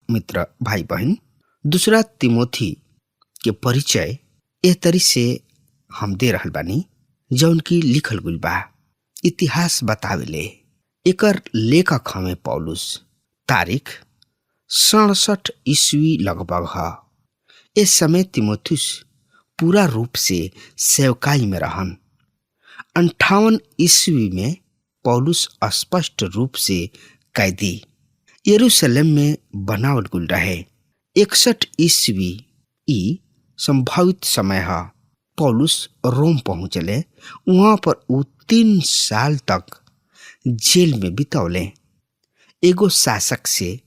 मित्र भाई बहन, दूसरा तिमोथी के परिचय एह तरी से हम दे रहल बानी जौन की लिखल गुल बा। इतिहास बतावेले एकर लेखक हमें पौलुस। तारीख 67 ईस्वी लगभग ह। इस समय तिमोथिस पूरा रूप से सेवकाई में रहन। 58 ईस्वी में पौलुस स्पष्ट रूप से कैदी यरूशलेम में बनावल गुल रहे। 61 ईस्वी ई संभावित समय है। पौलुस रोम पहुँचले। वहाँ पर ऊ 3 साल तक जेल में बितौले। एगो शासक से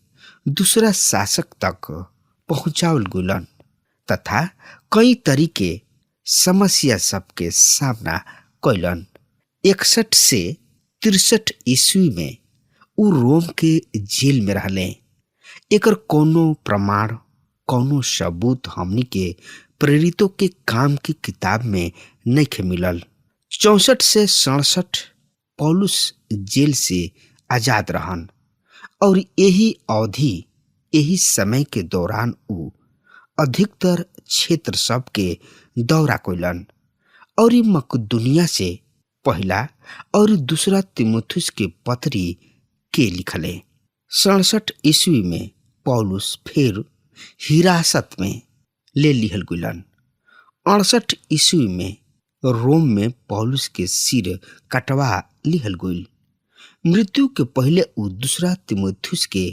दूसरा शासक तक पहुँचावल गुलन तथा कई तरीके समस्या सबके सामना कैलन। 61 से 63 ईस्वी में ऊ रोम के जेल में रहले। एकर कोनो प्रमाण, कोनो सबूत हमनी के प्रेरितों के काम की किताब में नहीं मिलल। 64 से 67 पौलुस जेल से आजाद रहन और यही अवधि, यही समय के दौरान ऊ अधिकतर क्षेत्र सब के दौरा कैलन और मकदुनिया से पहला और दूसरा तिमोथिस के पत्री के लिखले। 67 ईस्वी में पौलुस फिर हिरासत में ले लिहल गुलन। 68 ईस्वी में रोम में पौलुस के सिर कटवा लिहल गुल। मृत्यु के पहले ऊ दूसरा तिमोथिस के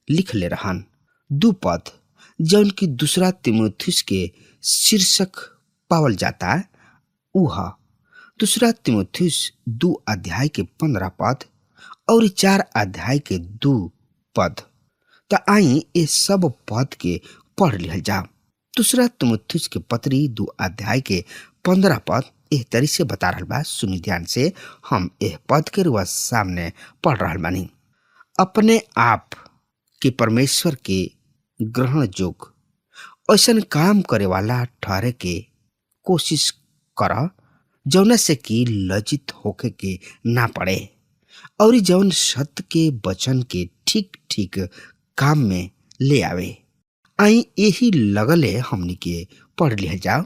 लिखले रहन। 2 पद जौन की दूसरा तिमोथिस के शीर्षक पावल जाता ऊ ह दूसरा तिमोथिस 2 अध्याय के 15 पद और 4 अध्याय के 2 पद। त आई ये सब पद के पढ़ लिहल जा। दूसरा तिमोथिस के पत्री 2 अध्याय के 15 पद एह तरी से बता रहल बा। सुनी ध्यान से, हम एह पद के रुआ सामने पढ़ रहल बानी। अपने आप के परमेश्वर के ग्रहण जोग ऐसन काम करे वाला ठहरे के कोशिश कर, जौना से कि लज्जित होके के ना पड़े और जौन सत्य के वचन के ठीक ठीक काम में ले आवे। आई यही लगले हमनी के पढ़ लिया जाओ।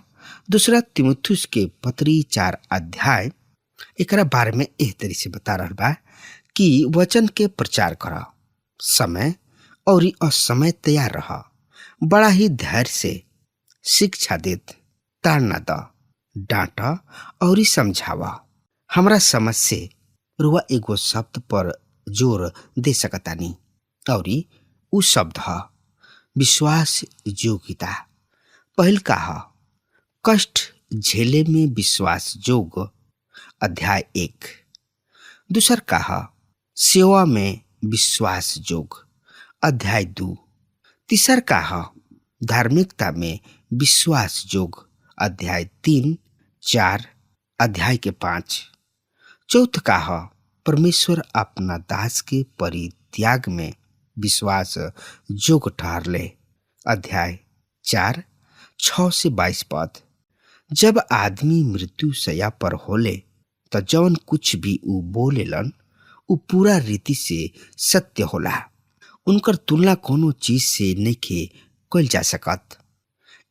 दूसरा तिमोथिस के पत्री 4 अध्याय एकरा बारे में एह तरी से बता रहल बा कि वचन के प्रचार कर, समय और असमय तैयार रह, बड़ा ही धैर्य से शिक्षा देत, ताड़ना द, डांट और समझावा। हमरा समझ से रुआ एगो शब्द पर जोर दे सकतानी और उ शब्द ह विश्वास योग्यता। पहिल का ह कष्ट झेले में विश्वास जोग, अध्याय 1। दूसर का ह सेवा में विश्वास जोग, अध्याय 2। तीसर का ह धार्मिकता में विश्वास जोग, अध्याय 3, 4, अध्याय के 5। चौथ का ह परमेश्वर अपना दास के परित्याग में विश्वास जोग ठहरले, अध्याय 4, 6 से 22 पद। जब आदमी मृत्यु सया पर होले त जौन कुछ भी ऊ बोलेलन ऊ पूरा रीति से सत्य होला। उनकर तुलना कोनो चीज से नइखे कइल जा सकत।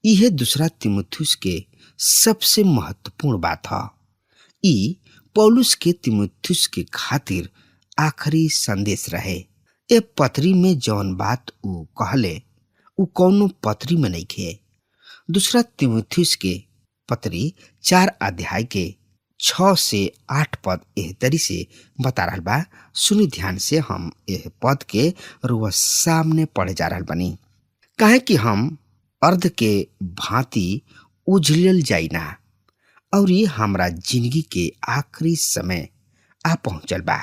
इहे दूसरा तिमुथियुस के सबसे महत्वपूर्ण बात ह। ई पौलुस के तिमुथियुस के खातिर आखिरी संदेश रहे। ए पत्री में जौन बात ऊ कहले ऊ कौनो पत्री में नइखे। दूसरा तिमुथियुस के पत्री 4 अध्याय के 6 से 8 पद एह तरी से बता रहल बा। सुनी ध्यान से, हम एह पद के रुआ सामने पढ़े जा रहल बानी। काहे कि हम अर्ध के भांति उझलल जाइना और ये हमरा जिंदगी के आखिरी समय आ पहुंचल बा।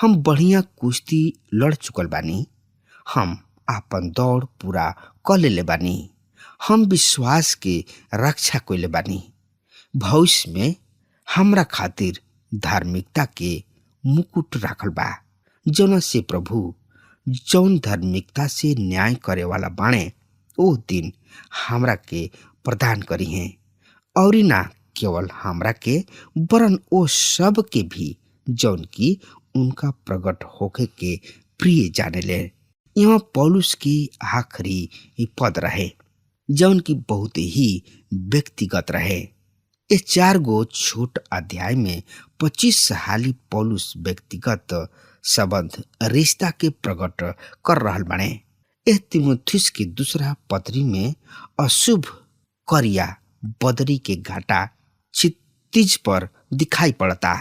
हम बढ़िया कुश्ती लड़ चुकल बानी, हम आपन दौड़ पूरा क लेले बानी, हम विश्वास के रक्षा कइले बानी। भविष्य में हमरा खातिर धार्मिकता के मुकुट राखल बा, जौना से प्रभु जौन धार्मिकता से न्याय करे वाला बाणे ओ दिन हमरा के प्रदान करी हैं, और ना केवल हमरा के वरन ओ सब के भी जौन की उनका प्रकट होके के प्रिय जाने ले। यहाँ पौलुस की आखिरी पद रहे जौन की बहुत ही व्यक्तिगत रहे। इस चार गो छोट अध्याय में 25 हाली पौलुस व्यक्तिगत संबंध रिश्ता के प्रकट कर रहल बने। यह तिमुथिस की दूसरा पत्री में अशुभ करिया बदरी के घाटा क्षितिज पर दिखाई पड़ता।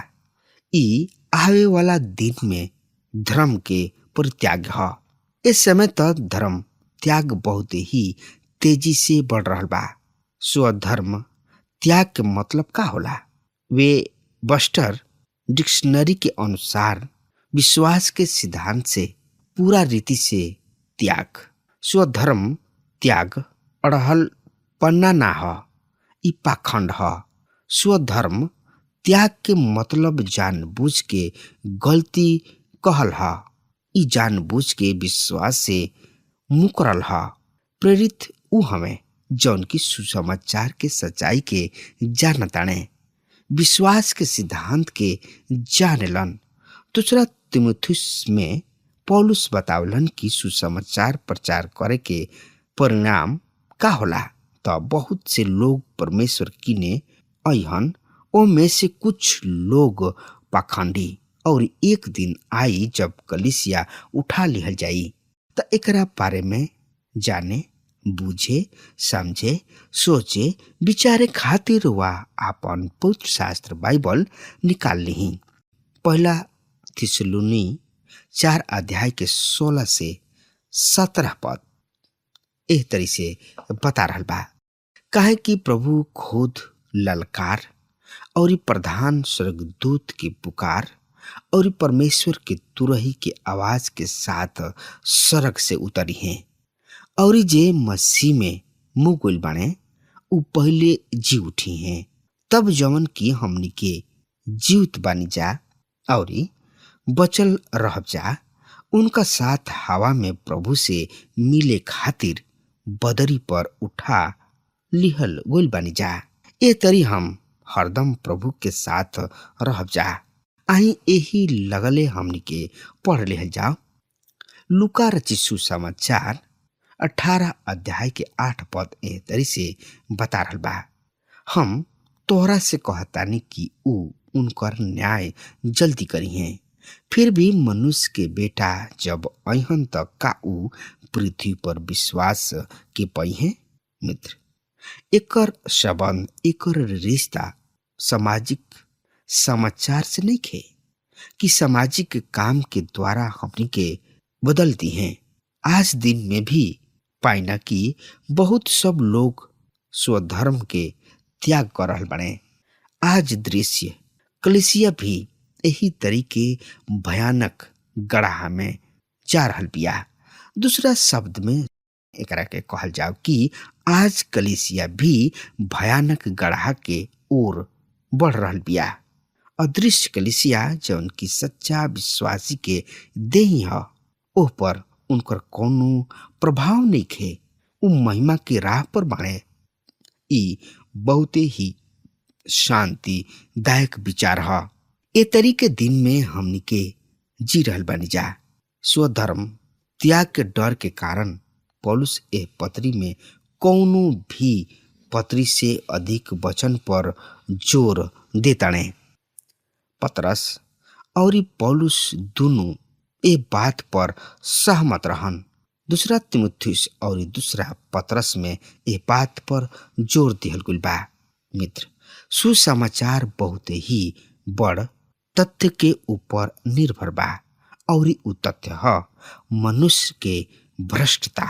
ई आवे वाला दिन में धर्म के परित्याग ह। इस समय त धर्म त्याग बहुत ही तेजी से बढ़ रहा बा। स्वधर्म त्याग के मतलब का होला? वे बस्टर डिक्शनरी के अनुसार विश्वास के सिद्धांत से पूरा रीति से त्याग। स्वधर्म त्याग अड़हल पन्ना ना ह, ई पाखंड ह। स्वधर्म त्याग के मतलब जानबूझ के गलती कहल ह। ई जानबूझ के विश्वास से मुकरल ह। प्रेरित ऊ हमें जौन की सुसमाचार के सच्चाई के जानताणे, विश्वास के सिद्धांत के जानेलन। दूसरा तिमुथियुस में पौलुस बतावलन कि सुसमाचार प्रचार करे के परिणाम का होला। त बहुत से लोग परमेश्वर किने अहन, ओ में से कुछ लोग पाखंडी, और एक दिन आई जब कलिसिया उठा लिहल जाई। त एकरा बारे में जाने, बूझे, समझे, सोचे, विचारे खातिर वा आपन पवित्र शास्त्र बाइबल निकाल लिही। पहला थिस्सलुनी 4 अध्याय के 16 से 17 पद एह तरी से बता रहल बा। काहे कि प्रभु खुद ललकार और प्रधान स्वर्गदूत की पुकार और परमेश्वर के तुरही के आवाज के साथ सड़क से उतरी हैं, और जे मसीह में मुँह गोल बाणे उ पहले जी उठी हैं। तब जवन की हमनी के जीवित बानी जा और बचल रह जा, उनका साथ हवा में प्रभु से मिले खातिर बदरी पर उठा लिहल गोल बानी जा। ए तरी हम हरदम प्रभु के साथ रह जा। आई यही लगले हमनी के पढ़ लिहल जाओ। लुका रचित सुसमाचार 18 अध्याय के 8 पद ए तरी से बता रहल बा। हम तोहरा से कहतानी कि ऊ उनकर न्याय जल्दी करी हैं। फिर भी मनुष्य के बेटा जब अहन तक का ऊ पृथ्वी पर विश्वास के पई हैं? मित्र, एकर संबंध, एकर रिश्ता सामाजिक समाचार से नहीं खे कि सामाजिक काम के द्वारा हमनी के बदलती हैं। आज दिन में भी पाइना कि बहुत सब लोग स्वधर्म के त्याग कर रहल बने। आज दृश्य कलिसिया भी यही तरीके भयानक गड़ाहा में जा रहल बिया। दूसरा शब्द में एकरा के कहल जाओ कि आज कलिसिया भी भयानक गढ़ा के ओर बढ़ रहल बिया। अदृश्य कलिसिया जौन की सच्चा विश्वासी के देही ह, ओह पर उनकर कोनो प्रभाव नहीं खे। उ महिमा के राह पर बाड़े। ई बहुते ही शांतिदायक विचार ह। ए तरीके दिन में हमनी के जी रहल बानी जा। स्वधर्म त्याग के डर के कारण पौलुस एह पत्री में कौनो भी पत्री से अधिक वचन पर जोर देताणे। पतरस और पौलुस दोनों ए बात पर सहमत रहन। दूसरा तिमुथियुस और दूसरा पतरस में ए बात पर जोर दिहल गइल बा। मित्र, सुसमाचार बहुत ही बड़ तथ्य के ऊपर निर्भर बा, और उ तथ्य ह मनुष्य के भ्रष्टता।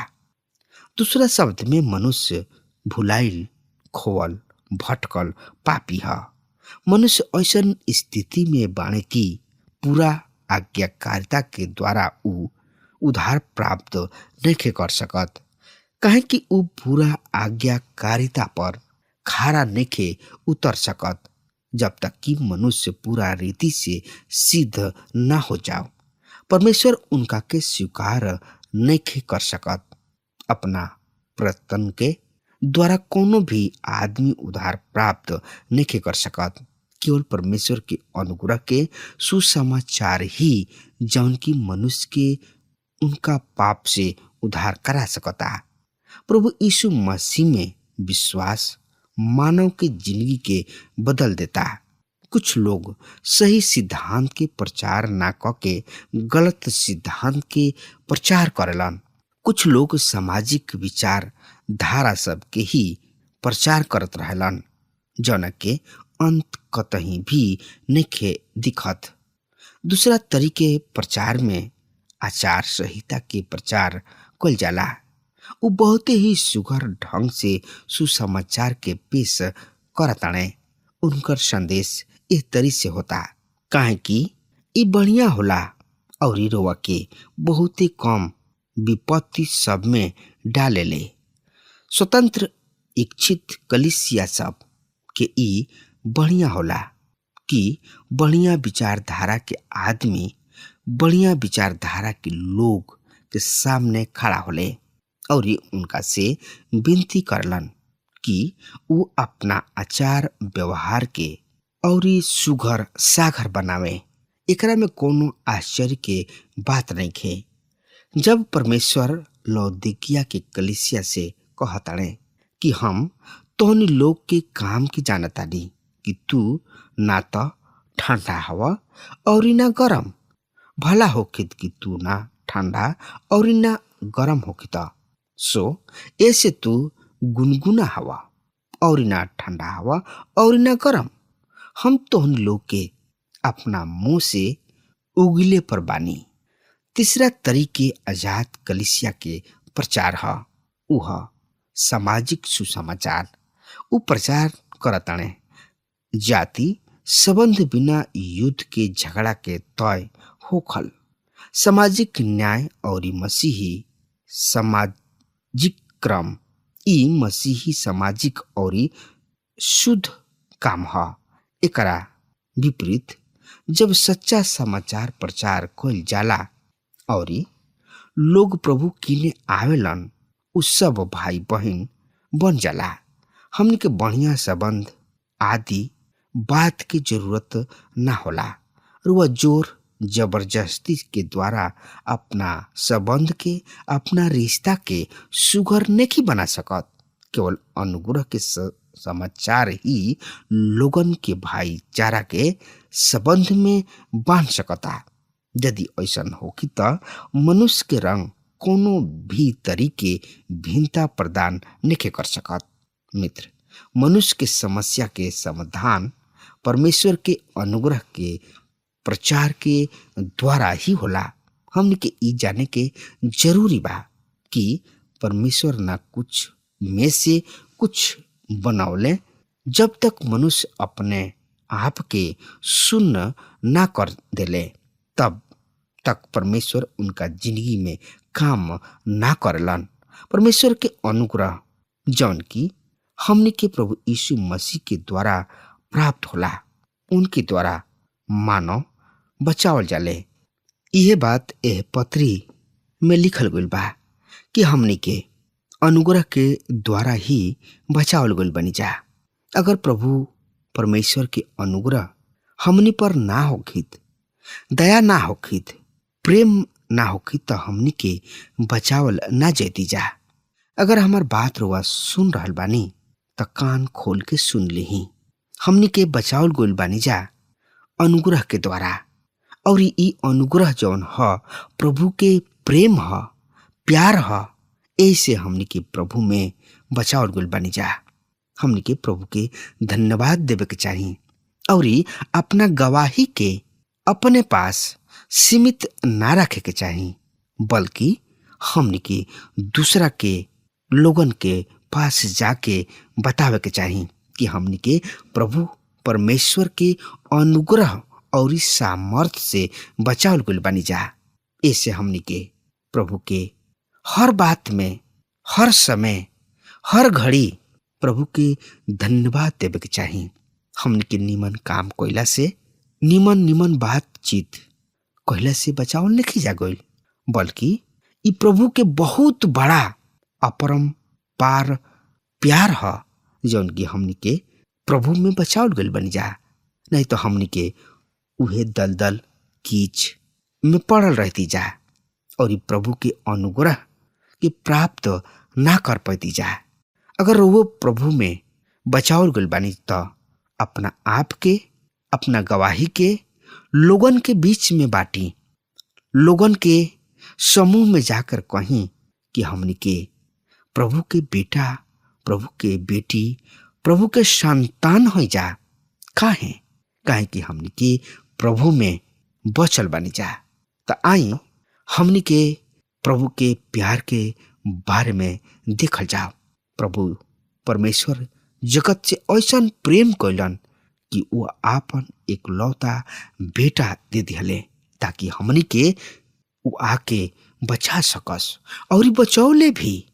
दूसरा शब्द में मनुष्य भुलाइल, खोवल, भटकल पापी ह। मनुष्य ऐसन स्थिति में बाणे कि पूरा आज्ञाकारिता के द्वारा ऊ उधार प्राप्त नहीं कर सकत, काहे कि ऊ पूरा आज्ञाकारिता पर खारा नहीं उतर सकत जब तक कि मनुष्य पूरा रीति से सिद्ध न हो जाओ। परमेश्वर उनका के स्वीकार नहीं कर सकत। अपना प्रयत्न के द्वारा कोनो भी आदमी उधार प्राप्त नहीं कर सकत। केवल परमेश्वर के अनुग्रह के सुसमाचार ही जौन की मनुष्य के उनका पाप से उद्धार करा सकता। प्रभु यीशु मसीह में विश्वास मानव के जिंदगी के बदल देता। कुछ लोग सही सिद्धांत के प्रचार ना के गलत सिद्धांत के प्रचार करेलन। कुछ लोग सामाजिक विचार धारा सब के ही प्रचार करत रहेलन, जौन के अंत कतही भी नइखे दिखत। दूसरा तरीके प्रचार में आचार संहिता के प्रचार कइल जाला। उ बहुते ही सुघर ढंग से सुसमाचार के पेश करताणे। उनकर संदेश एह तरी से होता, काहे कि ई बढ़िया होला और रोवा के बहुते कम विपत्ति सब में डालेले। स्वतंत्र इच्छित कलिसिया सब के ई बढ़िया होला कि बढ़िया विचारधारा के आदमी बढ़िया विचारधारा के लोग के सामने खड़ा होले और उनका से विनती करलन कि वो अपना आचार व्यवहार के और सुघर साघर बनावे। एकरा में कोनो आश्चर्य के बात नहीं खे। जब परमेश्वर लौदीकिया के कलिसिया से कहताड़े कि हम तोहनी लोग के काम की जानतानी कि तू ना तो ठंडा हवा और ना गरम, भला होखित कि तू ना ठंडा और ना गरम होखित, सो ऐसे तू गुनगुना हवा और ना ठंडा हवा और ना गरम। हम तोहन लोग के अपना मुंह से उगले पर बानी। तीसरा तरीके आजाद कलिसिया के प्रचार ह उ ह सामाजिक सुसमाचार। उ प्रचार करताणे जाति संबंध बिना युद्ध के झगड़ा के तय होखल सामाजिक न्याय और मसीही सामाजिक क्रम। ई मसीही सामाजिक और शुद्ध काम ह। एकरा विपरीत जब सच्चा समाचार प्रचार कइल जाला और लोग प्रभु किने आवेलन, उ सब भाई बहन बन जाला। हमन के बढ़िया संबंध आदि बात की जरूरत ना होला। रुआ जोर जबरदस्ती के द्वारा अपना संबंध के, अपना रिश्ता के सुघर नहीं बना सकत। केवल अनुग्रह के समाचार ही लोगन के भाईचारा के संबंध में बांध सकता। यदि ऐसा होखी त मनुष्य के रंग कोनो भी तरीके भिन्नता प्रदान नहीं कर सकत। मित्र, मनुष्य के समस्या के समाधान परमेश्वर के अनुग्रह के प्रचार के द्वारा ही होला। हमन के ई जाने के जरूरी बा कि परमेश्वर ना कुछ में से कुछ बनौले जब तक मनुष्य अपने आप के शून्य ना कर देले, तब तक परमेश्वर उनका जिंदगी में काम ना करलन। परमेश्वर के अनुग्रह जौन की हमने के प्रभु यीशु मसीह के द्वारा प्राप्त होला, उनके द्वारा मानव बचावल जाले। यह बात एह पत्री में लिखल गइल बा कि हमने के अनुग्रह के द्वारा ही बचावल गइल बनी जा। अगर प्रभु परमेश्वर के अनुग्रह हमनी पर ना होखित, दया ना होखित, प्रेम ना होखित, तो हमनी के बचावल ना जैती जा। अगर हमार बात रुआ सुन रहल बानी त कान खोल के सुन लिही। हमनी के बचावल गइल बानी जा अनुग्रह के द्वारा, और ई अनुग्रह जौन ह प्रभु के प्रेम ह, प्यार ह, ऐसे हमनी के प्रभु में बचावल गइल बानी जा। हमनी के प्रभु के धन्यवाद देवे के चाही और अपना गवाही के अपने पास सीमित ना रखे के चाही, बल्कि हमनी के दूसरा के लोगन के पास जाके बतावे के चाही कि हमनी के प्रभु परमेश्वर के अनुग्रह और सामर्थ से बचावल गइल बानी जा। ऐसे हमनी के प्रभु के हर बात में, हर समय, हर घड़ी प्रभु के धन्यवाद देवे के चाही। हमनी के निमन काम कइला से, निमन निमन बातचीत कइला से बचावल नहीं जा गइल, बल्कि ई प्रभु के बहुत बड़ा अपरंपार प्यार ह जौन की हमनी के प्रभु में बचावल गइल बनी जा। नहीं तो हमनी के उहे दलदल कीच में पड़ल रहती जा और प्रभु के अनुग्रह के प्राप्त ना कर पैती जा। अगर वो प्रभु में बचावल गइल बानी त अपना आप के, अपना गवाही के लोगन के बीच में बाटी, लोगन के समूह में जाकर कहीं कि हमनी के प्रभु के बेटा, प्रभु के बेटी, प्रभु के संतान हो जा। काहे? काहे कि हमनी के प्रभु में बचल बानी जा। त आई हमनी के प्रभु के प्यार के बारे में देखल जाओ। प्रभु परमेश्वर जगत से ऐसा प्रेम कैलन कि वो आपन एकलौता बेटा दे दिहले ताकि हमनी के वो आके बचा सकस और बचौले भी।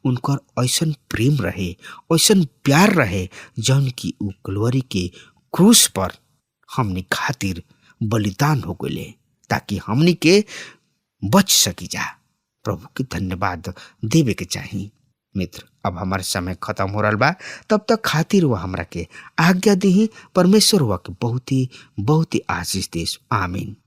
उनकर ऐसन प्रेम रहे, ऐसन प्यार रहे जौन की ऊ कलवरी के क्रूस पर हमनी खातिर बलिदान हो गए ताकि हमनी के बच सकी जा। प्रभु के धन्यवाद देवे के चाही। मित्र, अब हमार समय खत्म हो रहा बा। तब तक खातिर वह हमरा के आज्ञा दी। परमेश्वर हुआ के बहुत ही आशीष देश। आमीन।